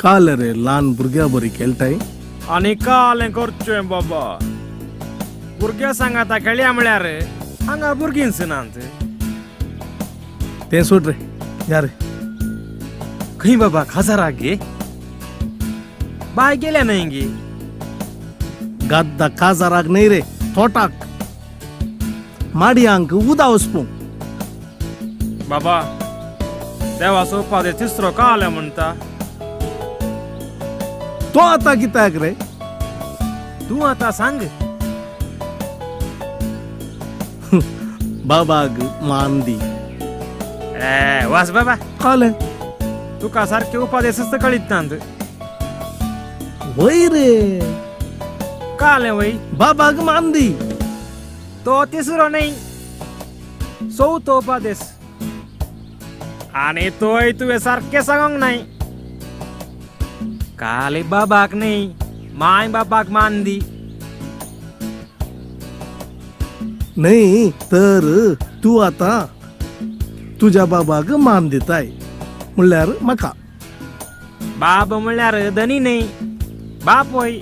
काल रे ल्हान भुरग्या बरी खेळटाय. आनी काल करचें बाबा, भुरग्या सांगाता खेळया म्हळ्यार हांगा भुरगींच नात. तें सोड रे, या रे. खंय बाबा खाजाराक गे? बाय गेल्या न्हय गे? गाद्दा काजाराक न्हय रे, तोटाक माडयांक उदा वचपूं. बाबा देवा सोपा ते तिसरो काल म्हणटा. तो आतां कित्याक रे? तूं आतां सांग. बाबाक मान दी. ए वास बाबा. कालें तुका सारखे उपादेसच कळीत नात. वय रे. कालें वय. बाबाक मान दी. तो तिसरो न्हय, चवथो उपादेस. आनी तोय तुवें सारकें सांगोंक नाय. काले बाबाक न्हय, माय बापाक मान दी. न्हय तर तूं आतां तुज्या बाबाक मान दिताय म्हणल्यार म्हाका. बाब म्हणल्यार धनी न्हय, बापोय.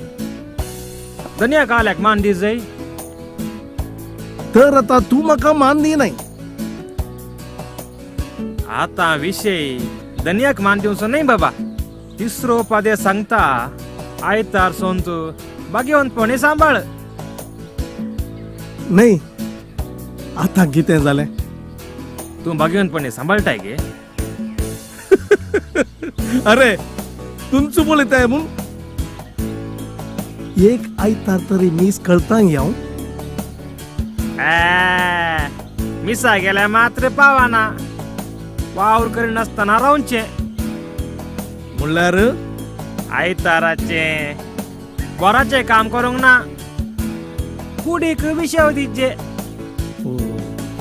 धनया काल्याक मान दी जाय. तर आतां तूं म्हाका मान दिनाय. आतां विशय धनयाक मान दिवचो न्हय बाबा. तिसरो उपादेस सांगता, आयतार सोंत भाग्यवंतपणी सांबाळ. न्हय आतां कितें जालें? तूं भाग्यवंतपणी सांबाळटाय गे? अरे तुमचो पळयताय म्हूण एक आयतार तरी मीस कळता हांव. मिसा गेल्यार मात्र पावना, वावर करिनासतना रावचें. म्हणल्यार आयताराचें बोराचें काम करूंक ना, कुडीक विशेव दिवचे.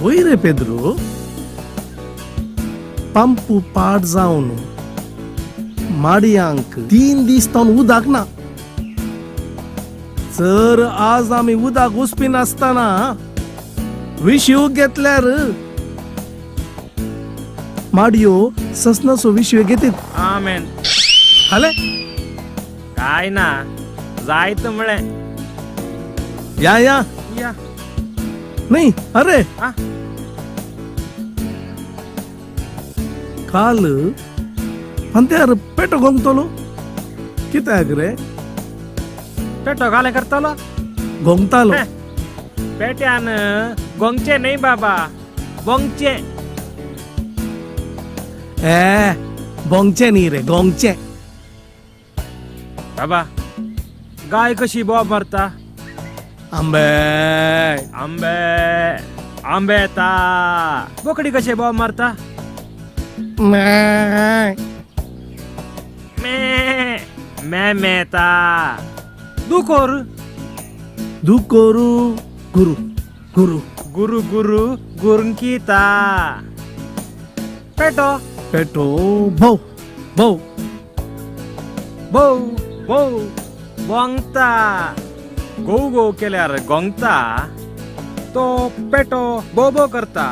वय रे पेद्रू, पंपू पाड जावन माडयांक 3 दीस तावन उदक ना. जर आज आमी उदक वचपी नासतना विशीव घेतल्यार माडयो ससनाचो विशीव घेतीत. आमेन. हाले काय ना जायत म्हळें. या या या. न्हय अरे आ? काल पंत्यार पेटो गोंगतलो कित्याक रे? पेटो घालें करतलो. गोंगतालो. पेट्यान गोंगचें न्हय बाबा, बोंगचें. ए बोंगचें न्ही रे, गोंगचें. बाबा गाय कशी बोब मारता? आंबे आंबे आंबे येता. बोकडी कशी बोब मारता? मे मे मे येता. दुकोर दुकोरू गुरु गुरु गुरु गुरु गुरुंकिता. पेटो पेटो भौ भौ भौ भौ बोंगता. गोव गोव केल्यार गोंगता, तो पेटो बो बो करता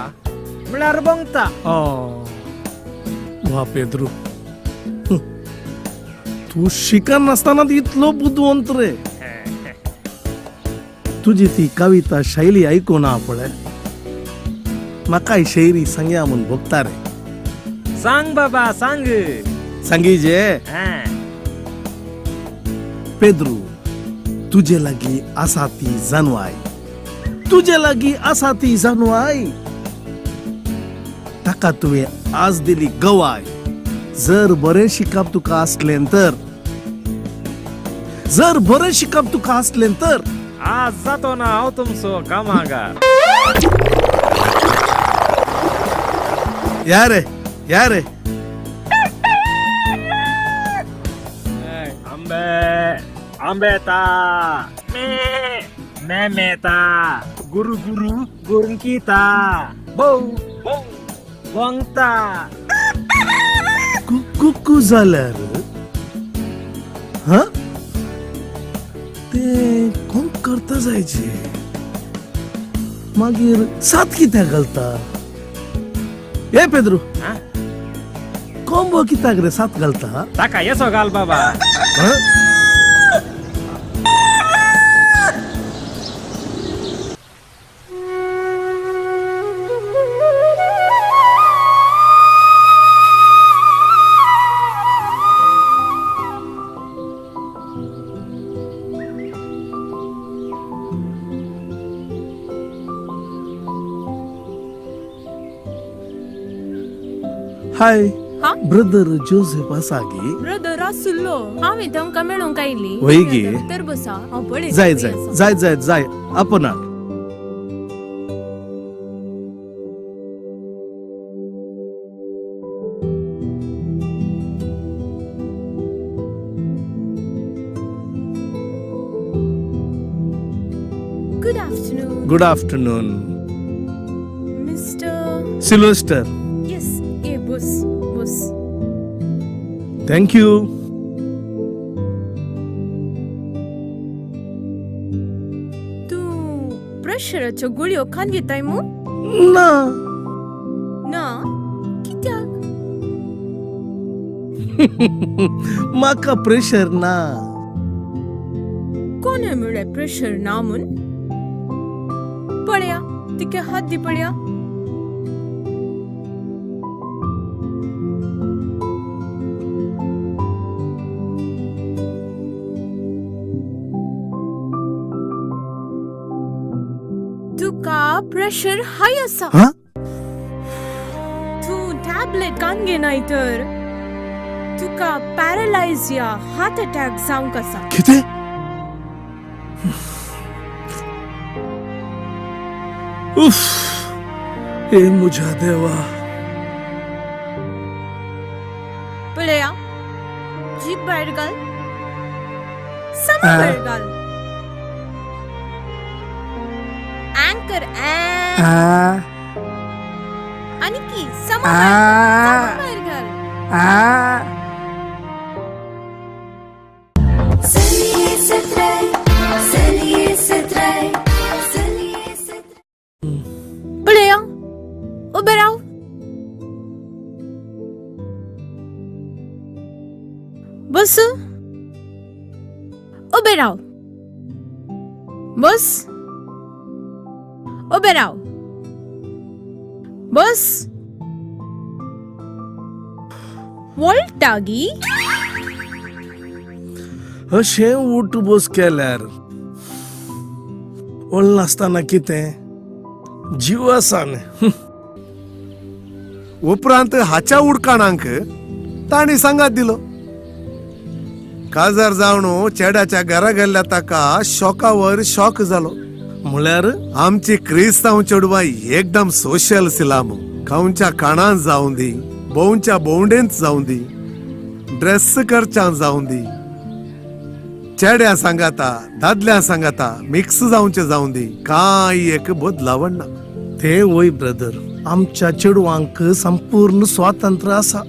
म्हळ्यार बोंगता. वा पेद्रू, तूं शिकनासतना इतलो बुदवंत रे. तुजी ती कविता शैली आयकून ना पळय, म्हाकाय शैरी सांगया म्हूण भोगता रे. सांग बाबा सांग. सांगीजे. पेद्रू, तुजे लागीं आसा ती जानवाय, तुजे लागीं आसा ती जानवाय, ताका तुवें आज दिली गवाय. जर बरें शिकप तुका आसलें तर, जर बरें शिकप तुका आसलें तर, आज जातो ना हांव तुमचो कामागार. या रे या रे. आंबे आंबे येता, मे मे मे येता, गुरु गुरु गुरुंकिता, भौ भौ बोंगता. कुकू जाल्यार हा ते कोण करता जायचे, मागीर सात कित्याक घालता? हे पेद्रू, कोंबो कित्याक रे सात घालता? ताका येसो घाल बाबा. हं? हाय. हा? ब्रदर जोसेफ आसा गे? ब्रदर आसुल्लो, हांवें तांकां मेळोंक आयली. वय गे? भितर बसा, हांव पळयता जाय खंय जाय. आसा. जाय जाय जाय आपणाक. Good afternoon. Good afternoon. Mister Sylvester. Yes, A bus bus. Thank you. तूं प्रेशराच्यो गुळयो खान घेताय मू? ना. ना? कित्याक? म्हाका प्रेशर ना. कोणें म्हळ्ळें प्रेशर ना म्हूण? पळया, तिका हात दी पळया. तुका प्रेशर हाय आसा. हा? तूं टॅबलेट कान घेनाय तर तुका पॅरलायज या हार्ट अटॅक जावंक आसा. कितें? उफ, हे म्हज्या देवा. पळया, जीप भायर घाल, समा भायर घाल. अँकर आनी की समा भायर घाल, समा भायर घाल. पळया, उबें राव. बस, उबें राव. बस, उबें राव. बस. वळटा गी? अशें उठ बस केल्यार व्हडलो आसतना कितें जीव आसा न्ही. उपरांत हाच्या उडकाणांक तांणी सांगात दिलो. काजार जावन चेड्याच्या घरा गेल्ल्या ताका शॉकावर शॉक जालो. म्हळ्यार? आमची क्रिस्तांव चेडवां एकदम सोशल सिलाम. खावच्या खाणांत जावं दी, भोंवच्या भोंवडेंत जावं दी, ड्रेस करच्यान जावं दी, चेड्या सांगाता दादल्या सांगाता मिक्स जावचे जावं दी, कांय एक बदलावण ना. ते वय ब्रदर, आमच्या चेडवांक संपूर्ण स्वातंत्र्य आसा.